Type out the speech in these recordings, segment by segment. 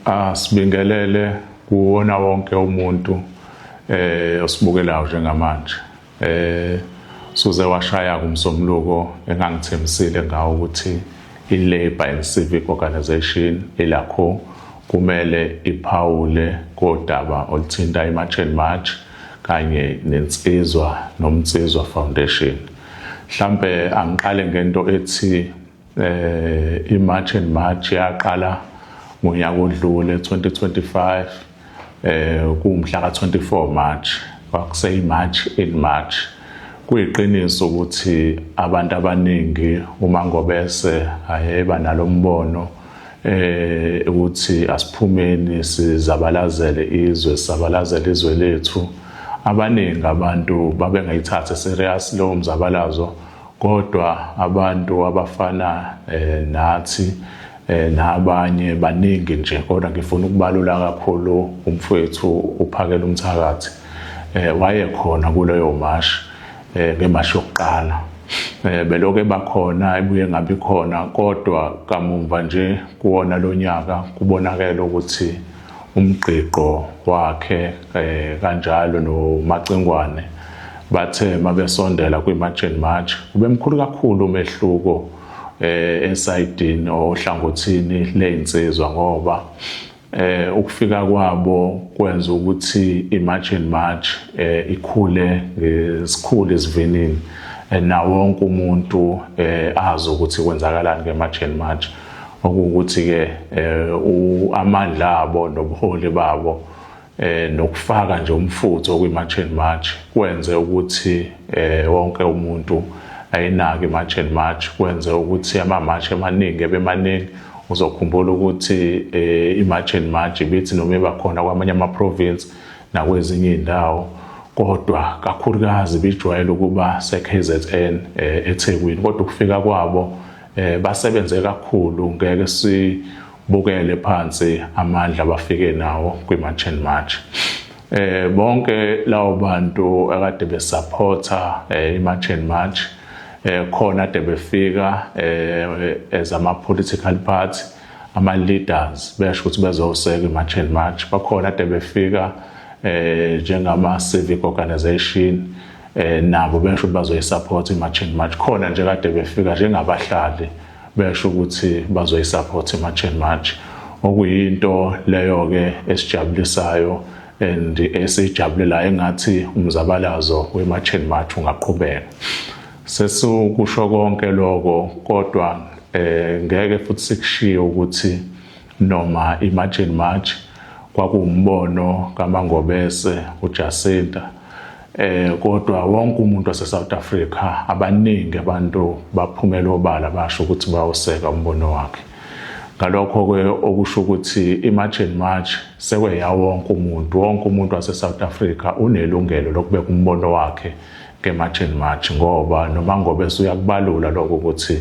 Asibingelele kuwona wonke umuntu osibukelayo njengamanje. Suze washaya kumsombuluko engangithembisile ngawo ukuthi i-Labour and Civic Organisation, iLACO, kumele iphawule kodaba oluthinta i-March and March kanye neNsizwa noMnsizwa Foundation. Mhlambe angiqale ngento ethi i-March and March yaqala ngonyaka odlule 2025, kuwumhla ka-24 March, kwakuseyi March in March. Kuyiqiniso ukuthi abantu abaningi uma ngobese ayeba nalombono ukuthi asiphumeni sizabalazele izwe, sizabalazele izwe lethu, abaningi abantu babengayithatha serious lowo mzabalazo. Kodwa abantu abafana nathi nabanye baningi nje, kodwa ngifuna ukubalula kakhulu umfowethu uPhakela Umthakathi, wayekhona kuleyo mashi, ngemashi yokuqala. Beloke bakhona, ebuye ngabi khona, kodwa kamumva nje kuwona lonyaka kubonakele ukuthi umgqiqo wakhe kanjalo noMacingwane bathe mabesondela kwi-March and March kube mkhulu kakhulu umehluko esayidini ohlangothini lezinsizwa, ngoba ukufika kwabo kwenza ukuthi i-March and March ikhule ngesikhulu isivinini, na wonke umuntu azi ukuthi kwenzakalani nge-March and March. Okuwukuthi ke amandla abo nobuholi babo nokufaka nje umfutho kwi-March and March kwenze ukuthi wonke umuntu ayinake i-March and March, kwenze ukuthi ama-march amaningi ebemaningi. Uzokhumbula ukuthi i-March and March ibithi noma iba khona kwamanye ama-province nakwezinye iy'ndawo, kodwa kakhulukazi bijwayele ukuba se-KZN, eThekwini. Kodwa ukufika kwabo, basebenze kakhulu, ngeke sibukele phansi amandla abafike nawo kwi-March and March. Bonke lawo bantu akade besupporta i-March and March, khona ade befika as ama political party, ama leaders, besho ukuthi bezoseka i-March and March, bakhona ade befika njengama civic organization, nabo besho ukuthi bazoyisupport i-March and March, khona nje kade befika njengabahlali besho ukuthi bazoyisupport i-March and March, okuyinto leyo ke esijabulisayo and esijabulelayo, engathi umzabalazo we-March and March ungaqhubeka. Sesukusho konke lokho, kodwa ngeke futhi sikushiye ukuthi noma i-March and March kwakuwumbono kaMangobese uJacinta, kodwa wonke umuntu wase South Africa, abaningi abantu baphumela obala basho ukuthi bayoseka umbono wakhe. Ngalokho ke okusho ukuthi i-March and March sekweya wonke umuntu, wonke umuntu wase South Africa unelungelo lokubeka umbono wakhe nge-March and March, ngoba noma ngobe uyakubalula lokho ukuthi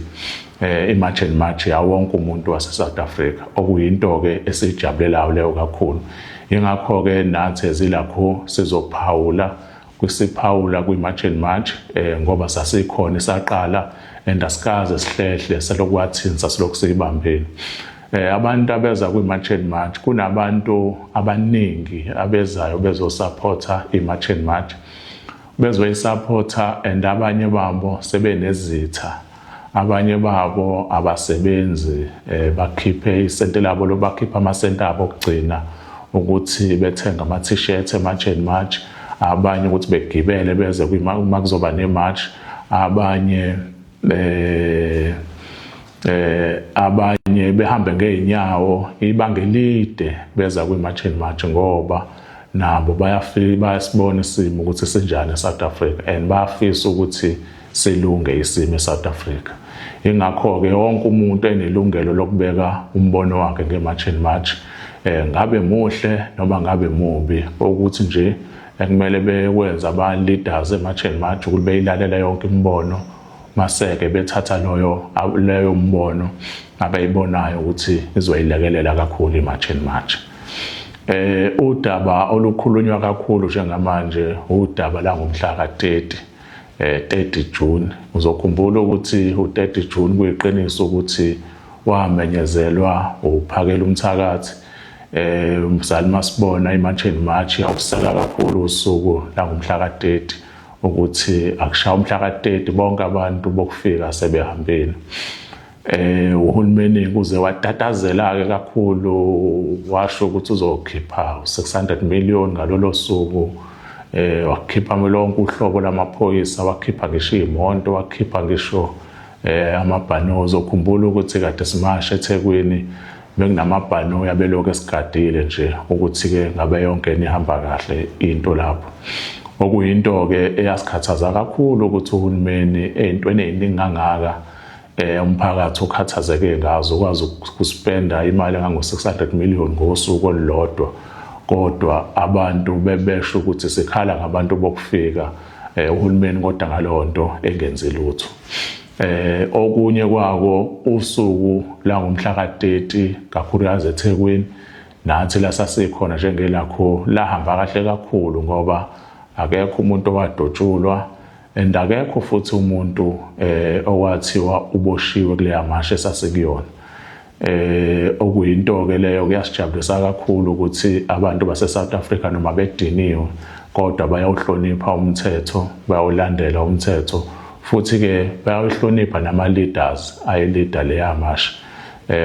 i-March and March ya wonke umuntu wase South Africa, okuyinto ke esijabulelayo leyo kakhulu. Ingakho ke nathi ezilakho sizophawula kwisiphawula kwi-March and March, ngoba sasikhona isaqala and asikaze sihlehle, selokhu kwathinsa silokhu siyibambile. Abantu abeza kwi-March and March, kunabantu abaningi abezayo bezosupporta i-March and March, bezoyisupporta, and abanye babo sebenezitha, abanye babo abasebenzi, bakhiphe isente labo lobakhipha amasente abo okugcina ukuthi bethenga ama t-shirt e-March and March, abanye ukuthi begibele beze uma kuzoba ne-march, abanye behambe ngeenyawo ibanga elide beza kwi-March and March, ngoba nabo bayafika bayasibona isimo ukuthi sinjani eSouth Africa and bayafisa ukuthi silunge isimo eSouth Africa. Ingakho-ke wonke umuntu enelungelo lokubeka umbono wakhe nge-March and March, ngabe muhle noma ngabe mubi. Ukuthi nje ekumele bekwenza aba-leaders e-March and March ukuthi beyilalela yonke imibono, maseke bethatha loyo leyo mbono abayibonayo ukuthi izoyilekelela kakhulu i-March and March. Udaba olukhulunywa kakhulu njengamanje udaba la ngomhla ka-30, 30 June. Uzokhumbula ukuthi u30 June kuyiqiniso ukuthi wamenyezelwa uPhakela Umthakathi. Umzali masibona iMarch and March yawuseka kakhulu usuku langomhla ka-30, ukuthi akushaya umhla ka-30 bonke abantu bokufika sebehambile. Uhulumeni kuze watatazela ke kakhulu, washo ukuthi uzokhipha 600 million ngalolo suku. Wakhipha lonke uhlobo lamaphoyisa, wakhipha ngisho imoto, wakhipha ngisho amabhanoyi. Uzokhumbula ukuthi kade simasha eThekwini, bekunamabhanoyi abelokhu esigadile nje ukuthi ke ngabe yonke nihamba kahle into lapho, okuyinto ke eyasikhathaza kakhulu ukuthi uhulumeni ey'ntweni ey'ningi kangaka umphakathi ukhathazeke ngazo ukwazi ukuspenda imali engango-600 million ngosuku olulodwa, kodwa abantu bebesho ukuthi sikhala ngabantu bokufika, uhulumeni kodwa ngaleyo nto engenzi lutho. Okunye kwako, usuku la ngomhla ka-30, kakhulukazi eThekwini, nathi la sasikhona njengelakho, lahamba kahle kakhulu ngoba akekho umuntu owadotshulwa and akekho futhi umuntu owathiwa uboshiwe kuleya mashe esasikuyona, okuyinto ke leyo kuyasijabulisa kakhulu ukuthi abantu base South Africa noma bediniwe kodwa bayawuhlonipha umthetho, bayawulandela umthetho, futhi ke bayawuhlonipha nama leaders ayi-leada leya masha,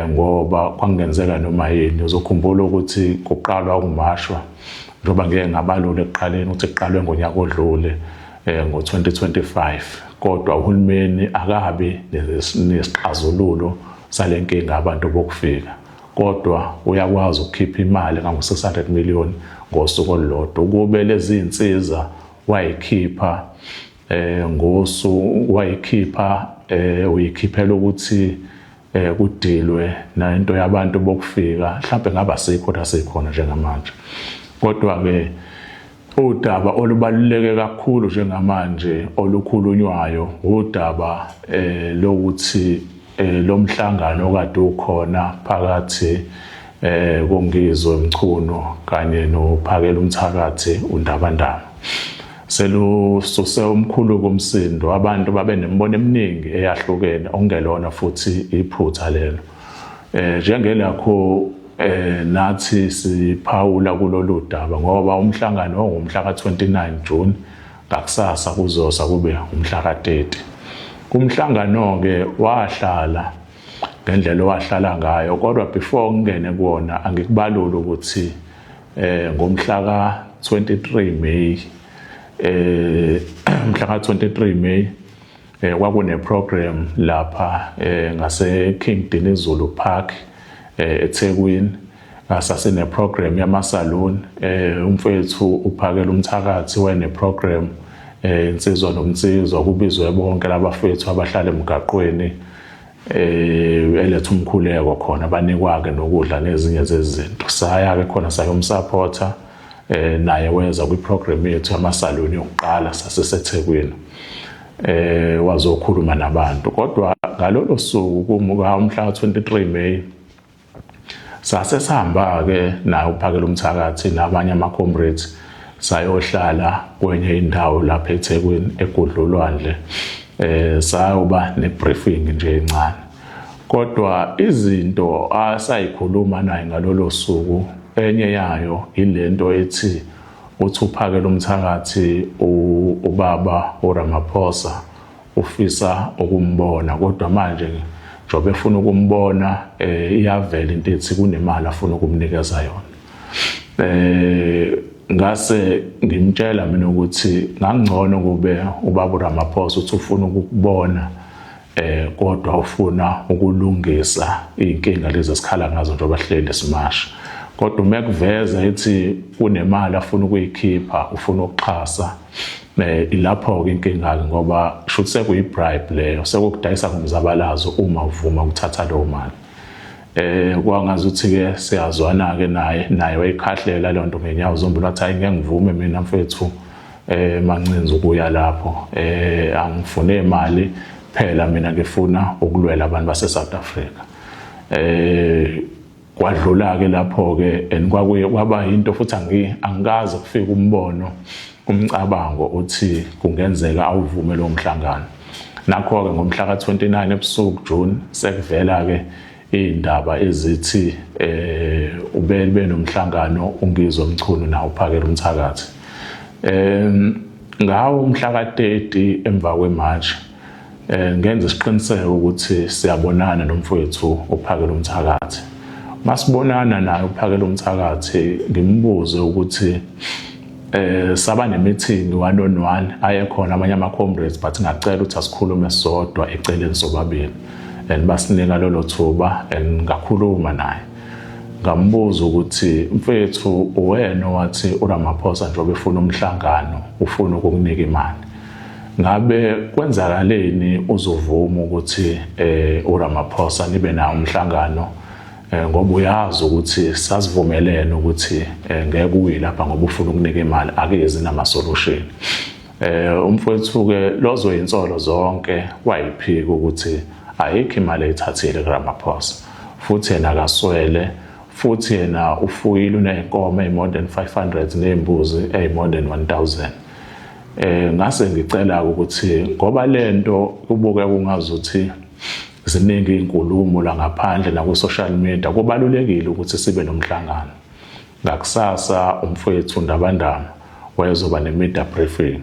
ngoba kwangenzeka noma yini. Uzokhumbula ukuthi kuqalwa ukumashwa, njengoba ngeke ngabalula ekuqaleni ukuthi kuqalwe ngonyaka odlule, ngo-2025, kodwa uhulumeni akabi nesixazululo salenkinga abantu bokufika, kodwa uyakwazi ukukhipha imali engango-600 million ngosuku olulodwa. Ukube lezi zinsiza wayikhipha ngosu wayikhipha, uyikhiphela ukuthi kudilwe nento yabantu bokufika, mhlawumbe ngaba sikho la sikhona njengamanje. Kodwa ke udaba olubaluleke kakhulu njengamanje olukhulunywayo udaba lokuthi lo mhlangano okade ukhona phakathi koNgizwe Mchunu kanye noPhakela umthakathi uNdabandaba selususe umkhulu komsindo. Abantu babe nemibono eminingi eyahlukene, okungelona futhi iphutha lelo. Njengelakho nathi siphawula kulolu daba ngoba umhlangano ongumhla ka-29 June, ngakusasa kuzosa kube umhla ka-30. Kumhlangano ke wahlala ngendlela owahlala ngayo, kodwa before ngingene kuwona angikubalula ukuthi ngomhla ka-23 May, mhla ka-23 May kwakune program lapha ngase King Dinizulu Park eThekwini. Sasine program yama-saloon, umfethu uPhakela umthakathi wene program, insizwa nomnsizwa, kubizwe bonke labafethu abahlala emgaqweni, eletha umkhuleko khona, banikwa ke nokudla nezinye zezinto. Saya ke khona sayomsupporta, naye weza kwi-program yethu yama-saloon yokuqala saseseThekwini, wazokhuluma nabantu. Kodwa ngalolo suku kumuka umhla ka-23 May sase sihamba ke naye uPhakela umthakathi nabanye ama-comrades, sayohlala kwenye indawo lapha eThekwini egudlulwandle, sayoba ne-briefing nje encane. Kodwa izinto asayikhuluma naye ngalolo suku, enye yayo ilento ethi uthi uPhakela umthakathi ubaba uRamaphosa ufisa ukumbona, kodwa manje njengoba efuna ukumbona, iyavela into ethi kunemali afuna ukumnikeza yona. Ngase ngimtshela mina ukuthi ngangcono kube ubaba uRamaphosa uthi ufuna ukukubona, kodwa ufuna ukulungisa inkinga lezi esikhala ngazo njengoba hleli simasha, kodwa uma kuveza ethi kunemali afuna ukuyikhipha, ufuna ukuxhasa, ilapho ke inkinga ke, ngoba shuthi sekuyi-bribe leyo, sekukudayisa ngomzabalazo uma uvuma ukuthatha leyo mali. Kwangazuthi ke siyazwana ke naye, naye wayikhahlela leyo nto ngenyawo zombili, wathi, "Hayi, ngeke ngivume mina mfethu Mancinza ukuya lapho, angifune imali phela mina, ngifuna ukulwela abantu base South Africa." Kwadlula ke lapho ke and kwakuye kwaba into futhi angikaze kufika umbono, umcabango uthi kungenzeka awuvume lo mhlangano. Nakho ke ngomhla ka-29 ebusuku June sekuvela ke Iy'ndaba ezithi ubebe nomhlangano uNgizwe Mchunu nawo uPhakela Umthakathi. Ngawo umhla ka-30 emva kwe-March, ngenza isiqiniseko ukuthi siyabonana nomfowethu uPhakela Umthakathi. Masibonana naye uPhakela Umthakathi, ngimbuze ukuthi saba ne-meeting one on one, ayekhona amanye ama-comrades, but ngacela ukuthi asikhulume sodwa eceleni sobabili, and basinika lolo thuba and ngakhuluma naye. Ngambuza ukuthi, "Mfethu, uwena owathi uRamaphosa njengoba efuna umhlangano ufuna ukukunika imali, ngabe kwenzakaleni uzovuma ukuthi uRamaphosa nibe nawo umhlangano, ngoba uyazi ukuthi sasivumelene ukuthi ngeke uye lapha ngoba ufuna ukunika imali, akezi nama solution?" Umfowethu ke lozo insolo zonke wayiphika ukuthi ayikho imali ayithathile kuRamaphosa, futhi yena akaswele, futhi yena ufuyile, uney'nkomo eyi-more than 500 ney'mbuzi eyi-more than 1000. Ngase ngicela ukuthi ngoba lento kubuke kungazuthi ziningi izinkulumo la ngaphandle naku-social media, kubalulekile ukuthi sibe nomhlangano. Ngakusasa umfowethu Ndabandaba wayezoba ne-media briefing.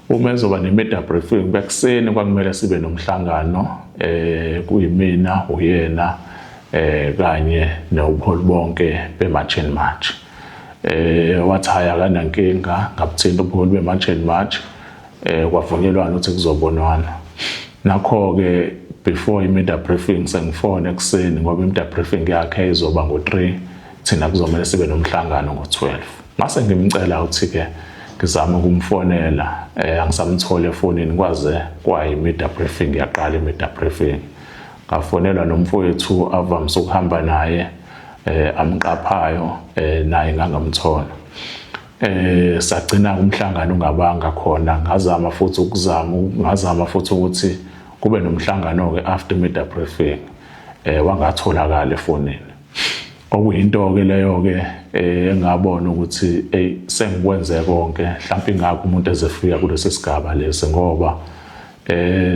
Uma ezoba ne-media briefing bekuseni, kwakumele sibe nomhlangano, kuyimina, uyena, kanye nobuholi bonke be-March and March. Wathi hayi, akanankinga. Ngabuthinta ubuholi be-March and March, kwavunyelwana ukuthi kuzobonwana. Nakho ke before i-media briefing sengifone ekuseni, ngoba i-media briefing yakhe izoba ngo-3, thina kuzomele sibe nomhlangano ngo-12. Mase ngimcela ukuthi ke ngizame ukumfonela, angisamtholi efonini kwaze kwayi-media briefing yaqala i-media briefing. Ngafonelwa nomfowethu avamise ukuhamba naye, amqaphayo, naye ngangamthola. Sagcina umhlangano ungabanga khona. Ngazama futhi ukuzama, ngazama futhi ukuthi kube nomhlangano ke after media briefing, wangatholakala efonini. Okuyinto ke leyo ke engabona ukuthi hey, sengikwenze konke, mhlawumbe ingakho umuntu ezefika kulesi sigaba lesi, ngoba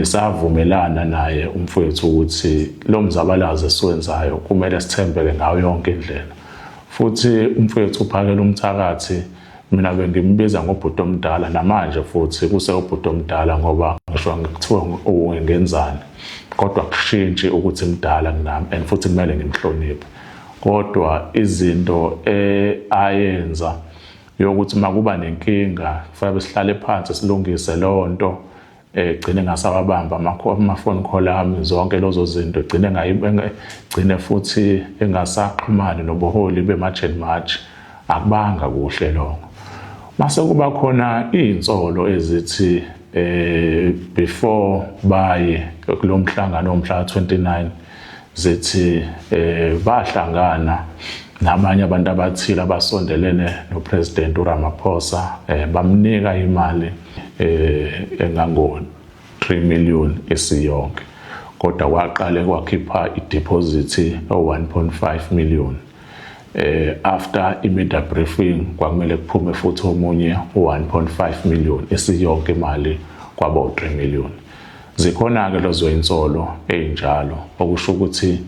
savumelana naye umfowethu ukuthi lo mzabalazo esiwenzayo kumele sithembeke ngayo yonke indlela. Futhi umfowethu uPhakela Umthakathi, mina bengimbiza ngobhuti omdala, namanje futhi kuse ubhuti omdala, ngoba ngisho ngikuthiwa ngenzani kodwa kushintshi ukuthi mdala kunami and futhi kumele ngimhloniphe. Kodwa izinto ayenza yokuthi makuba nenkinga kufanele sihlale phansi silungise leyo nto, egcine ngasawabamba ama-phone call ami, zonke lezo zinto, egcine gcine futhi engasaxhumani nobuholi be-March and March, akubanga kuhle lokho. Mase kuba khona iy'nsolo ezithi before baye kulo mhlangano womhla 29, zithi bahlangana nabanye abantu abathile abasondelene noPresident uRamaphosa, bamnika imali engango 3 million esiyonke, kodwa kwaqale kwakhipha i-deposit o 1.5 million. After i-media briefing kwakumele kuphume futhi omunye u1.5 million, esiyonke imali kwaba u3 million. Zikhona ke lezo insolo ezinjalo, okusho ukuthi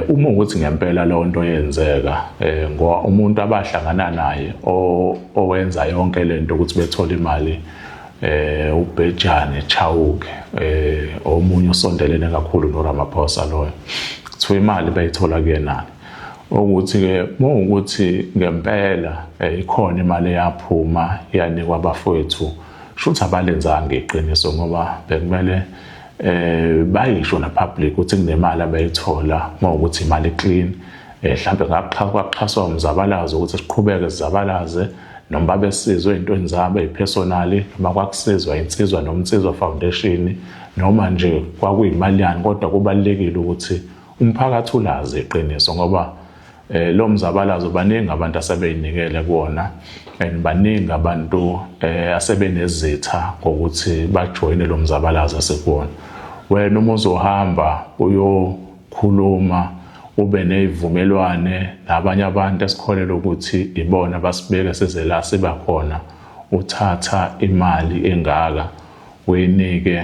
uma ukuthi ngempela leyo nto yenzeka, ngoba umuntu abahlangana naye owenza yonke lento ukuthi bethole imali, uBhejane Chauke, omunye osondelene kakhulu noRamaphosa loyo, kuthiwa imali bayithola kuyena. Ukuthi ke mawukuthi ngempela ikhona imali eyaphuma yanikwa abafowethu, shuthi abalenzanga iqiniso, ngoba bekumele bayisho na public ukuthi kunemali abayithola. Mawukuthi imali clean, mhlambe ngakuxhaswa umzabalazo ukuthi siqhubeke sizabalaze, noma babesizwe ey'ntweni zabo ey'personally, noma kwakusizwa Insizwa noMnsizwa Foundation, noma nje kwakuyimali yani, kodwa kubalulekile ukuthi umphakathi ulazi iqiniso, ngoba lo mzabalazo baningi abantu asebeyinikele kuwona and baningi abantu asebenezitha ngokuthi bajoyine lo mzabalazo asekuwona. Wena uma uzohamba uyokhuluma, ube nezivumelwane nabanye abantu esikholelwa ukuthi ibona basibeke size la siba khona, uthatha imali engaka uyinike,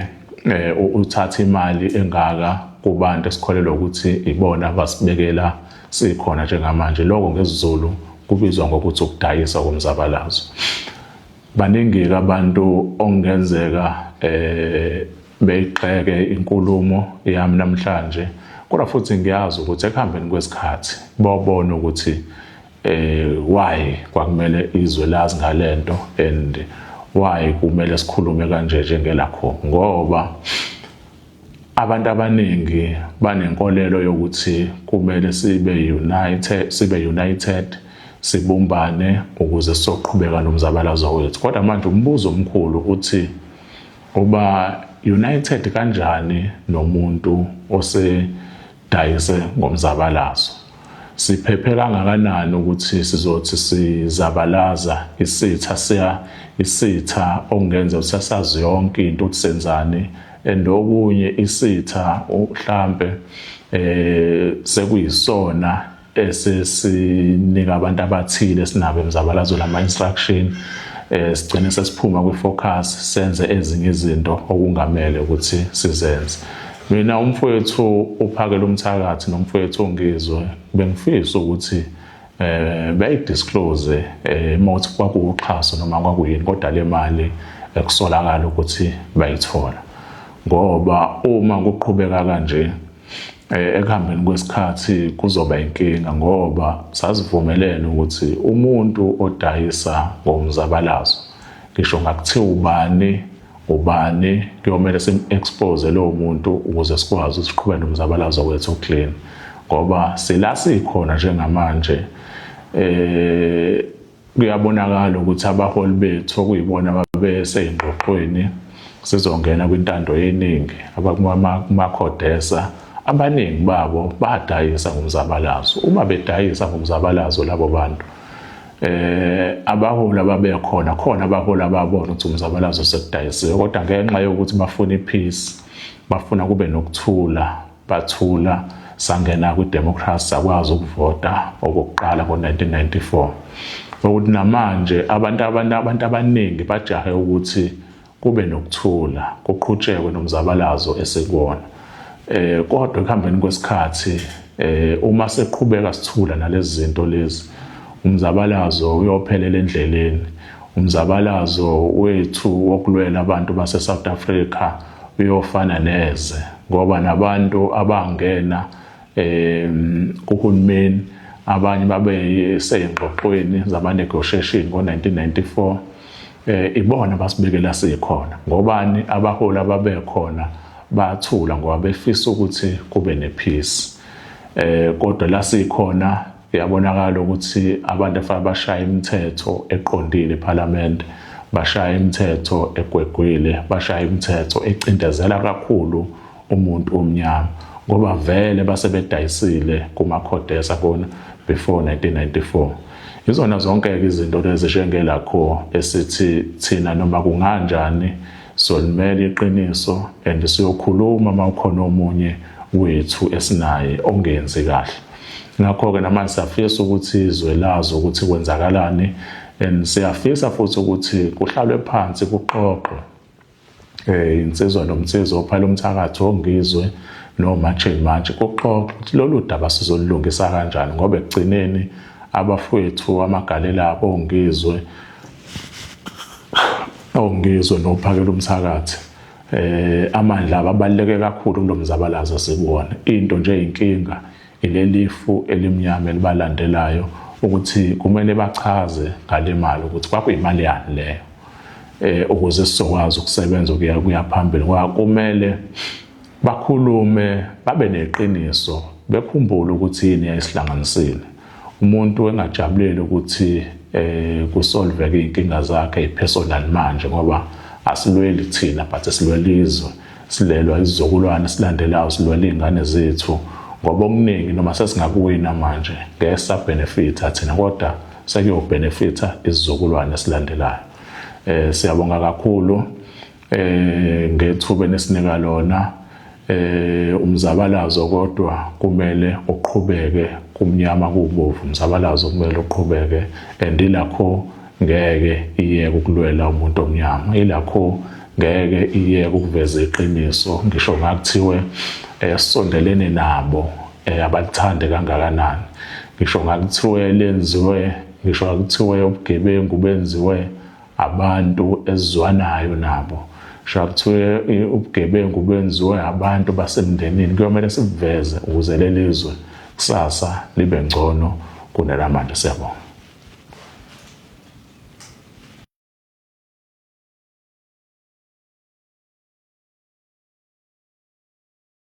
uthatha imali engaka. kubantu esikholelwa ukuthi ibona abasibekela sikhona njengamanje. Lokho ngesiZulu kubizwa ngokuthi ukudayisa komzabalazo. Baningi-ke abantu okungenzeka beyigxeke inkulumo yami namhlanje, kodwa futhi ngiyazi ukuthi ekuhambeni kwesikhathi bobona ukuthi why kwakumele izwe lazi ngalento and why kumele sikhulume kanje njengelakho, ngoba abantu abaningi banenkolelo yokuthi kumele sibe united, sibumbane ukuze sizoqhubeka nomzabalazo wethu. Kodwa manje umbuzo omkhulu uthi, uba united kanjani nomuntu osedayise ngomzabalazo? Siphephe kangakanani ukuthi sizothi sizabalaza isitha, siya isitha okungenza ukuthi sazi yonke into ukuthi senzani, and okunye isitha mhlambe sekuyisona esesinika abantu abathile sinabo emzabalazo lama instruction, sigcine sesiphuma kwi-focus, senze ezinye izinto okungamele ukuthi sizenze. Mina, umfowethu uPhakela umthakathi nomfowethu uNgizwe, bengifisa ukuthi beyidisclose mawuthi kwakuwuxhaso noma kwakuyini, kodwa le mali ekusolakala ukuthi bayithola, ngoba uma kuqhubeka kanje, ekuhambeni kwesikhathi kuzoba inkinga, ngoba sasivumelene ukuthi umuntu odayisa ngomzabalazo, ngisho ngakuthiwa ubani ubani, kuyomele sim-expose lowo muntu ukuze sikwazi ukuthi siqhubeke nomzabalazo wethu clean, ngoba sila sikhona njengamanje, kuyabonakala ukuthi abaholi bethu okuyibona babeseyingxoxweni sizongena kwintando yeningi, abakumaCODESA, abaningi babo badayisa ngomzabalazo. Uma bedayisa ngomzabalazo labo bantu, abaholi ababekhona khona, abaholi ababona ukuthi umzabalazo sekudayisiwe, kodwa ngenxa yokuthi bafuna ipeace, bafuna kube nokuthula, bathula. Sangena kwidemocracy, sakwazi ukuvota okokuqala ngo-1994. Ukuthi namanje abantu abaningi bajahe ukuthi kube nokuthula, kuqhutshekwe nomzabalazo esikuwona, kodwa ekuhambeni kwesikhathi, uma seqhubeka sithula nalezi zinto lezi, umzabalazo uyophelela endleleni. Umzabalazo wethu wokulwela abantu base South Africa uyofana neze, ngoba nabantu abangena kuhulumeni, abanye babe seyingxoxweni zama negotiation ngo-1994, ibona basibekela sikhona. Ngobani? Abaholi ababekhona bathula ngoba befisa ukuthi kube nepeace, kodwa la sikhona kuyabonakala ukuthi abantu afanele bashaya imithetho eqondile eParliament bashaya imithetho egwegwile, bashaya imithetho ecindezela kakhulu umuntu omnyama, ngoba vele basebedayisile kuma-CODESA kona before 1994. Izona zonke-ke izinto lezi njengelakho esithi thina noma kunganjani solimela iqiniso and siyokhuluma uma ukhona omunye wethu esinaye ongenzi kahle. Ngakho-ke namanje siyafisa ukuthi izwe lazi ukuthi kwenzakalani, and siyafisa futhi ukuthi kuhlalwe phansi, kuxoxwe, insizwa nomsizwa, oPhakela umthakathi, oNgizwe noMarch and March, kuxoxwe ukuthi lolu daba sizolulungisa kanjani, ngoba ekugcineni abafowethu amagalela abo oNgizwe noPhakela umthakathi, amandla abaluleke kakhulu kulomzabalazo sikuwona. Into nje inkinga ilelifu elimnyama elibalandelayo, ukuthi kumele bachaze ngale mali ukuthi kwakuyimali yani leyo, ukuze sizokwazi ukusebenza ukuya phambili. Ngoba kumele bakhulume, babe neqiniso, bekhumbule ukuthi yini yayisihlanganisile. Umuntu engajabuleli ukuthi kusolveke inkinga zakhe ipersonal manje, ngoba asilweli thina but silwela izwe, silelwa isizukulwane silandelayo, silwela izingane zethu, ngoba okuningi noma sesingakuwina manje ngeke sabenefita thina, kodwa sekuyobenefita isizukulwane esilandelayo. Siyabonga kakhulu ngethuba enisinika lona. Umzabalazo kodwa kumele uqhubeke, kumnyama kubovu, umzabalazo kumele uqhubeke, and ilakho ngeke iyeke ukulwela umuntu omnyama, ilakho. Ngeke iyeke ukuveza iqiniso ngisho ngakuthiwe sisondelene nabo abalithande kangakanani, ngisho ngakuthiwe lenziwe, ngisho ngakuthiwe ubugebengu benziwe abantu esizwanayo nabo, ngisho ngakuthiwe ubugebengu benziwe abantu basemndenini, kuyomele sibuveze ukuze lelizwe kusasa libe ngcono kunelamanje. Siyabonga.